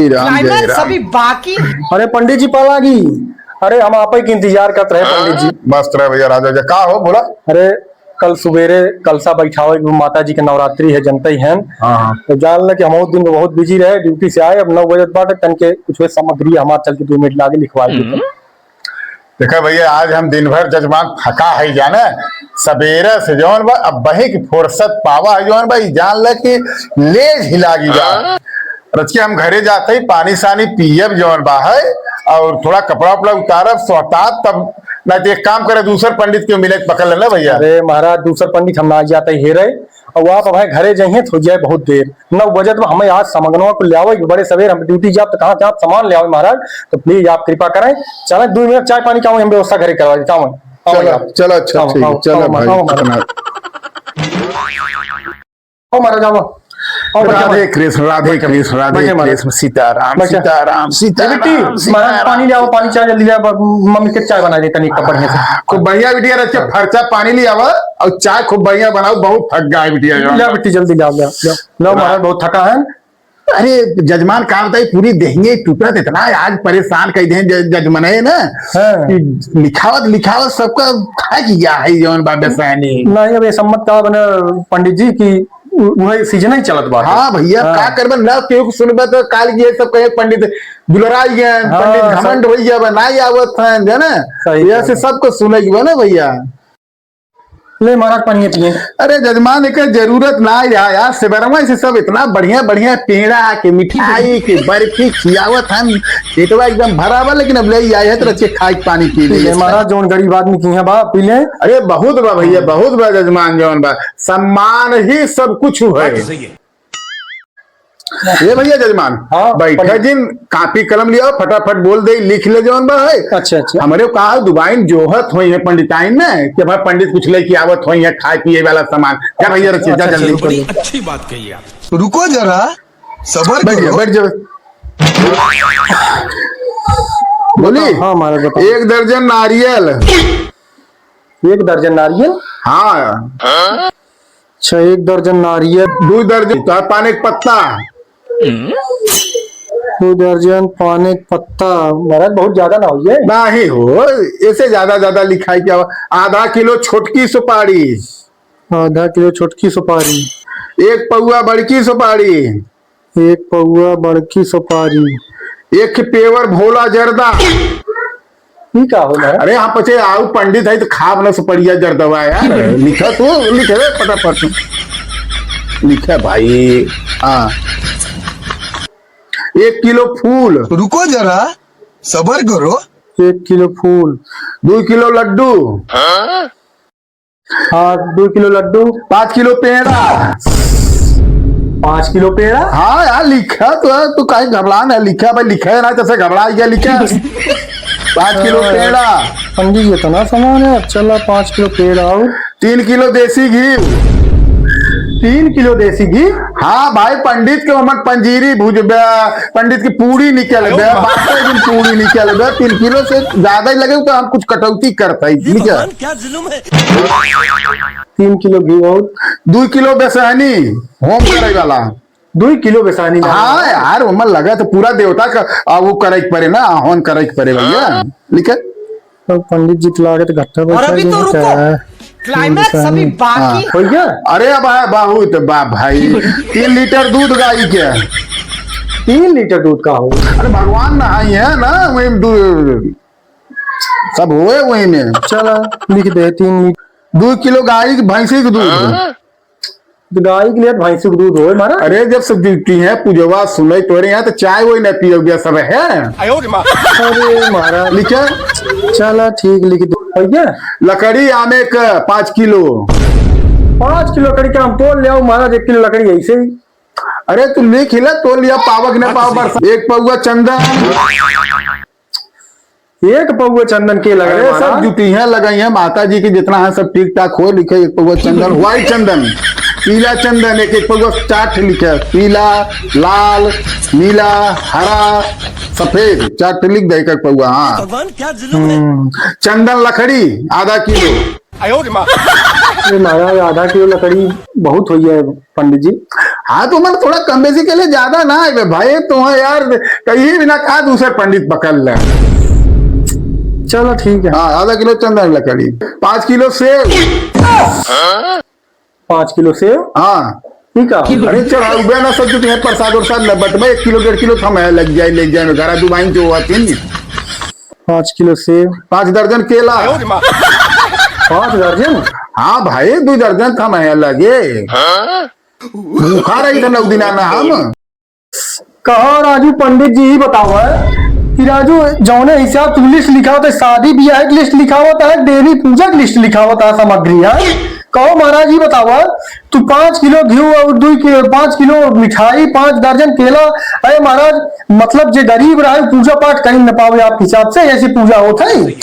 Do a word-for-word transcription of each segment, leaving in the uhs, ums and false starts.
राम, जय क्लाइमैक्स राम। अभी बाकी। अरे पंडित जी, पालागी। अरे हम आपै के इंतजार करत रहे पंडित जी। हाँ, मस्त रहे भैया, राजा जी। का हो, बोला? अरे कल सुबेरे कलसा बैठावे के माता जी के नवरात्रि है, जनते ही हैं। हाँ, हाँ। तो जान ले कि हम उस दिन बहुत बिजी रहे, ड्यूटी से आए, अब नौ बजत बाटे, तन के कुछ वे सामग्री हमार चल के दो मिनट लागे लिखवाए के। हम्म। देखा भैया, आज हम दिन भर जजमान थका है जाने, सबेरे से जौन बा, अब बही की फुर्सत पावा है जौन बा, ई जान ले कि लेज हिलागी बा। हाँ। रचिया हम घरे जाते ही पानी सानी पियब जौन बा है, और थोड़ा कपड़ा उपड़ा उतारब, सोहताब, तब ना तो एक काम करे, दूसर पंडित के मिले के पकड़ लेना भैया। अरे महाराज, दूसर पंडित हम ना जाते ही रहे, और आप अब घरे जाइए तो हो जाए बहुत देर, नौ बजे तो हमें आज समगनवा को ले आओ, एक बड़े सवेर हम ड्यूटी जाब तो कहाँ से आप सामान ले आओ महाराज, तो प्लीज आप कृपा करें, चलें दो मिनट चाय पानी का हम व्यवस्था घरे करवा देता हूँ। चलो, चलो, अच्छा, ठीक है, चलो भाई, अपना। ओ महाराज, आओ। आओ, बैठे राधे महाराज। कृष्ण, राधे कृष्ण, राधे बैठे महाराज। कृष्ण, सीताराम, बैठे। सीताराम, ये बेटी, सीताराम, महाराज, सीताराम। पानी ले आओ, पानी चाय जल्दी ले आओ, मम्मी के चाय बना दे तनी एक कप बढ़िया से। खूब बढ़िया बिटिया, रख के फरचा पानी ले आवा और चाय खूब बढ़िया बनाओ, बहुत थक गया है बिटिया। ले आओ बेटी, जल्दी ले आओ, ले आओ, ले आओ। लो महाराज, बहुत थका है। अरे जजमान, का बताई, पूरी देहिए टूटत इतना, आज परेशान कर दे ज-, जजमने ना। हाँ। कि लिखावत लिखावत सबका थक गया है जौन बा बेसानी। नहीं, अब ये सम्मत का बने पंडित जी की उ-, उहे सीजन ही चलत बाटे। हाँ भैया, हाँ। का करबे, ना केहू के सुनबे तो काल के ये सब कहे पंडित दुलराई गए, हाँ, पंडित घमंड सही। हो गया बा, ना आवत हैं, है ना? सही यह बात से है। सबको सुने के बा ना भैया। ले महाराज, पानी पिए। अरे जजमान, एकर जरूरत ना है यार, सेबरवा से सब इतना बढ़िया बढ़िया पेड़ा के, मिठाई के, बर्फी खियावत हन, पेटवा एकदम भरा बा, लेकिन अब ले आए हैं तो रचिए खाए के पानी पी ले ले। महाराज, जौन गरीब आदमी की यहाँ बा, पी ले। अरे बहुत बा भैया, बहुत बा जजमान, जौन बा सम्मान ही सब कुछ है। बात तो सही है। ए भैया जजमान, हाँ, बैठे पंडित। जिन कापी कलम लियाओ, फटाफट बोल दे, लिख ले जौन बा है। अच्छा, अच्छा। हमरे का दुबाइन जोहत होई है पंडिताइन ने कि भाई पंडित कुछ लेके आवत होई है खाए पिए वाला सामान। जा भैया रचिए, जा अच्छा, जल्दी। बड़ी अच्छी बात कही आप। रुको जरा, सबर बैठ जा, करो। बैठ जा। बोली, हाँ, महाराज, बताओ। एक दर्जन नारियल। एक दर्जन नारियल? हाँ। अच्छा, एक दर्जन नारियल। दो दर्जन का पान एक पत्ता। दो दर्जन पान एक पत्ता। महाराज, बहुत ज्यादा ना होइए। नहीं हो, ऐसे ज्यादा ज्यादा लिखाई क्या हो? आधा किलो छोटकी सुपारी। आधा किलो छोटकी सुपारी। एक पौआ बड़की सुपारी। एक पौआ बड़की सुपारी। एक पेवर भोला जर्दा। ई का होला? अरे, यहाँ पचे आऊ पंडित है तो खाब न सुपड़िया जर्दवा यार। लिखा तू, लिख रे फटाफट। लिखा भाई। हाँ। एक किलो फूल। रुको जरा, सबर करो। एक किलो फूल। दो किलो लड्डू। हाँ, दो किलो लड्डू। पाँच किलो पेड़ा। पाँच किलो पेड़ा? हाँ यार, लिखा तो है, तू काहे घबरा ना, लिखा भाई, लिखा है ना, जैसे घबरा गया, लिखा। पाँच किलो हाँ, पेड़ा। पंडित जी, इतना सामान है? चला, पाँच किलो पेड़ा और? तीन किलो देसी घी। तीन किलो देसी घी? हाँ भाई, पंडित के हमन पंजीरी भुजबे, पंडित की पूड़ी निकलबे, बारह दिन पूड़ी निकलबे, तीन किलो से ज्यादा ही लगे तो हम कुछ कटौती करते हैं, ठीक है? क्या जुल्म है। तीन किलो घी और? दो किलो बेसहनी, होम करे वाला। दो किलो बेसहनी में? हाँ यार, ओमन लगा तो पूरा देवता का, आ, वो करे के पड़े ना, आह्वान करे के पड़े भैया। लिखे? तो पंडित जी तो लागे तो घट्टा और बैठा अभी तो गया रुको। क्या? क्लाइमैक्स अभी बेसहनी। बाकी। हाँ। हो गया? अरे अब है बहुत बा भाई, तीन लीटर दूध गाई के। तीन लीटर दूध का हो? अरे भगवान नहाई है ना, वही दूध सब होए वही में। चला, लिख दे, तीन लीटर। दो किलो गाय की, भैंसी के दूध। हाँ? तो गाय के लिए भैंसी के दूध होए महाराज। अरे, जब सब ड्यूटी है, पूजवा सुने तोरे यहाँ, तो चाय वही ना पियोगे सब है। आयो रे माँ। अरे महाराज। लिखा? चला, ठीक, लिख दो। भैया? लकड़ी आमे का पाँच किलो। पाँच किलो लकड़ी का हम तोल ले आओ महाराज, एक किलो लकड़ी ऐसे ही। अरे, तू लिख ही ले, तोल लिया, पावक ने पाव बरसा। एक पौवा चंदन। एक पौवा चंदन के लगा अरे, सब महाराज। जुतियां लगाई हैं माता जी की, जितना है सब ठीक ठाक हो, लिखे एक पौवा चंदन, व्हाइट चंदन, पीला चंदन, एक एक पौवा चार ठे लिखे, पीला, लाल, नीला, हरा, सफेद, चार ठे लिख दे एक एक पौवा। हाँ। भगवान, क्या जुल्म है। हम्म, चंदन लकड़ी आधा किलो। आयो रे माँ। अरे महाराज, आधा किलो लकड़ी बहुत होइ है पंडित जी। हाँ, तो मन थोड़ा कम बेसी के लिए ज्यादा ना आवे भाई, तो यार कहीं भी ना कहा दूसरे पंडित पकड़ ले। चलो ठीक है। हाँ, आधा किलो चंदन लकड़ी, पाँच किलो सेव। पाँच किलो सेव? हाँ। ठीक है। अरे चढ़ाऊ बे ना सब, जो तुम्हें प्रसाद उरसाद न बटबे, एक किलो डेढ़ किलो थम है, लग जाए, ले जाए, घर दुबाइन जो हुआ तीन। पाँच किलो सेब। पाँच दर्जन केला। पाँच दर्जन? हाँ भाई, दो दर्जन थम है लगे। भूखा रही था नौ दिना ना हम। कहा राजू, पंडित जी ही बतावा कि राजू, जौने हिसाब तू लिस्ट लिखावत है, शादी ब्याह के लिस्ट लिखावत है, देवी पूजा के लिस्ट लिखावत है, सामग्री है। कहो महाराज, ही बतावा, तू पाँच किलो घी और दो कि-, पाँच किलो मिठाई, पाँच दर्जन केला। अरे महाराज, मतलब जे गरीब रहे, पूजा पाठ कहीं न पावे आप हिसाब से, ऐसी पूजा होत है?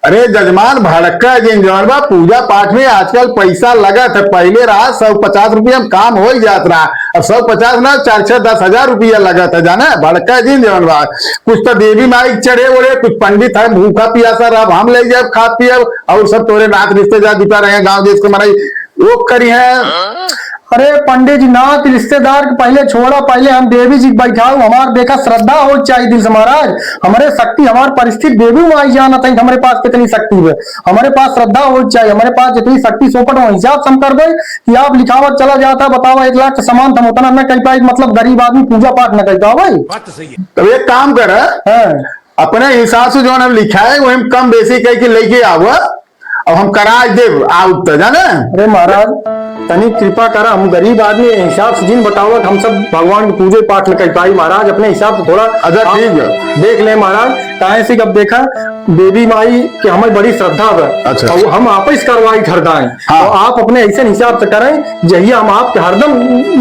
अरे जजमान, भड़का जिन जवन बा, पूजा पाठ में आजकल पैसा लगत है। पहले रहा सौ पचास रुपया में काम हो ही जात रहा, अब सौ पचास ना, चार छः दस हजार रुपया लगत है, जाना है? भड़का जिन जवन बा, कुछ तो देवी माई के चढ़े ओढ़े, कुछ पंडित है भूखा पियासा रहा, हम ले जाए खा पिए, और सब तोरे नात रिश्तेदार जुटा रहे हैं, गाँव देश के मराई वो करी है। अरे पंडित जी, नात रिश्तेदार के पहले छोड़ा, पहले हम देवी जी के बैठाऊ। हमार देखा श्रद्धा हो चाहिए दिल से महाराज, हमारे शक्ति, हमार परिस्थिति देवी माई जानत है कि हमारे पास कितनी शक्ति है। हमारे पास श्रद्धा हो चाहिए, हमारे पास जितनी शक्ति सोपट हो हिसाब से हम कर दे कि आप लिखावत चला जाता, बताओ एक लाख का सामान हम उतना न कर पाए, मतलब गरीब आदमी पूजा पाठ न कर पावे। बात तो सही है। तब एक काम कर, हाँ। अपने हिसाब से जो हम लिखा है वो हम कम बेसी कह के लेके आवा। अब हम कराए देब, आउब त जाने। अरे महाराज, तनी कृपा करा, हम गरीब आदमी, हिसाब से जिन बतावत, हम सब भगवान के पूजे पाठ न कर पाई महाराज, अपने हिसाब से थोड़ा अच्छा, आप ठीक है। देख ले महाराज, काहे से कि अब देखा, देवी माई के हमें बड़ी श्रद्धा बा। अच्छा। और हम आपस कार्रवाई ठहरदाएं। हाँ। तो आप अपने ऐसे हिसाब से करें, जहिया हम आपके हरदम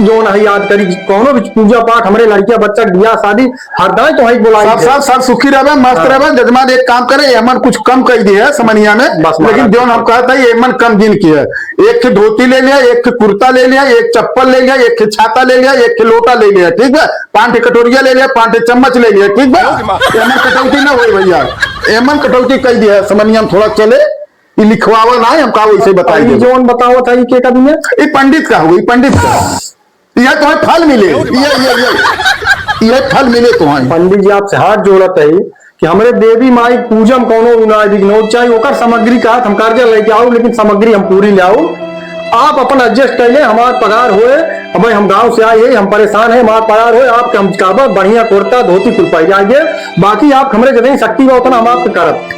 जो है याद करी, कौनो भी पूजा पाठ, हमारे लड़किया बच्चा के बियाह शादी, हरदम तो वही बोलाई सब, थे। सब, सब सुखी रहबे, मस्त हाँ। रहबे। जजमान एक काम करे, एमन कुछ कम कर दिए है समनिया में, बस लेकिन महाराज। जौन हम कहता है, एमन कम दिन की है। एक ठे धोती ले लिया, एक ठे कुर्ता ले लिया, एक चप्पल ले लिया, एक ठे छाता ले लिया, एक ठे लोटा ले लिया, ठीक बा? पाँच ठे कटोरिया ले लिया, पाँच ठे चम्मच ले लिया, ठीक बा? एमन कटौती ना होई भैया, एमन कटौती कर दिया है समनिया में, थोड़ा चले, ई लिखवावा ना है, हम का वैसे बताई अभी देबे। जौन बतावत है, ई के का दिन है? ई पंडित का हो, ई पंडित का। यह तुम्हें फल मिले, यह, यह, यह, यह फल मिले तुम्हें। पंडित जी, आपसे हाथ जोड़त है कि हमरे देवी माई पूजा में कौनो उनाय विघ्न हो, चाहे ओकर सामग्री का हम कर्जा लेके आओ, लेकिन सामग्री हम पूरी ले आओ। आप अपन adjust कर ले, हमार पगार होए, अब हम गांव से आए हैं, हम परेशान हैं, हमार पगार होए, आपके हम काबा बढ़िया कुर्ता धोती कुल पहनाए दे, बाकी आप हमरे जितनी शक्ति बा उतना हम आपके करब।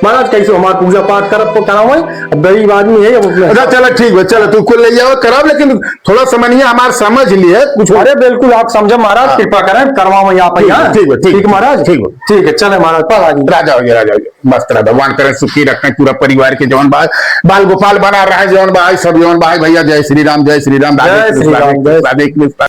महाराज, कैसे हमार पूजा पाठ करब, करावे? अब गरीब आदमी है, अब उसमें अच्छा, चलो, ठीक बा, चलो, तू कुल ले जाओ, कराओ, लेकिन थोड़ा समनिया हमार समझ लिए, कुछ। अरे, बिल्कुल, आप समझे, महाराज, हाँ। कृपा करें, करवावे आप ठीक यहाँ। बा, ठीक बा, ठीक ठीक, बा, महाराज? ठीक बा। ठीक है, चले, महाराज, प्रणाम। राजा हो गया, राजा हो गया, मस्त रहा, भगवान करें, सुखी रखें पूरा परिवार के, जौन बा, बाल गोपाल बना रहे, जौन बा, सब जौन बा, भैया, जय श्री राम, जय श्री राम, राधे जय श्री कृष्णा, राम, राधे जय कृष्णा, राधे कृष्णा।